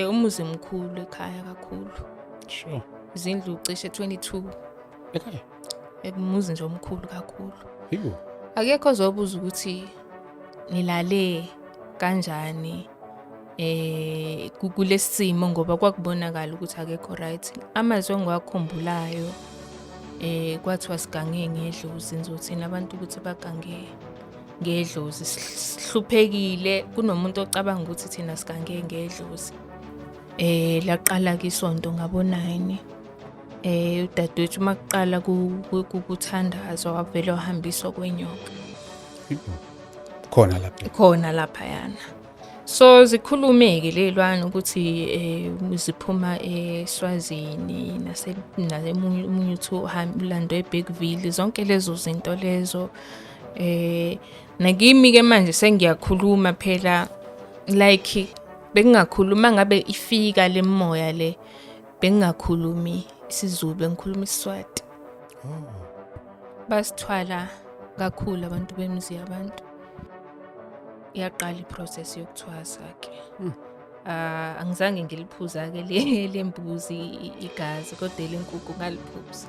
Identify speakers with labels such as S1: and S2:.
S1: Umuzi mkhulu ekhaya kakhulu.
S2: Sure.
S1: Izindlu cishe 22.
S2: Ekhaya.
S1: Umuzi nje omkhulu kakhulu.
S2: Yibo.
S1: Akekho ozobuza ukuthi nilale kanjani kulesimo, ngoba kwakubonakala ukuthi akekho right. Amazwi engiwakhumbulayo, kwathiwa sigange ngedlozi. Nizothina abantu ukuthi bagange ngedlozi, sihluphekile, kunomuntu ocabanga ukuthi thina sigange ngedlozi. Laqala ke isonto ngabo 9. Udadewethu makuqala kuthandazwa wavele wahambiswa kwenyoka.
S2: Yibo. Khona lapha.
S1: Khona laphayana. So zikhulume-ke ley'lwane ukuthi ziphuma eSwazini, nasemunye omunye uthi ulandwe eBergville, zonke lezo zinto lezo. Nakimi-ke manje sengiyakhuluma phela, like bengingakhuluma ngabe ifika le moya le, bengingakhulumi isiZulu, bengikhuluma isiSwati. Basithwala kakhulu abantu bemizi yabantu. Iyaqala i-process yokuthwasa ke. Ah, angizange ngiliphuza ke le lembuzi igazi, kodwa lenkukhu ngaliphuza.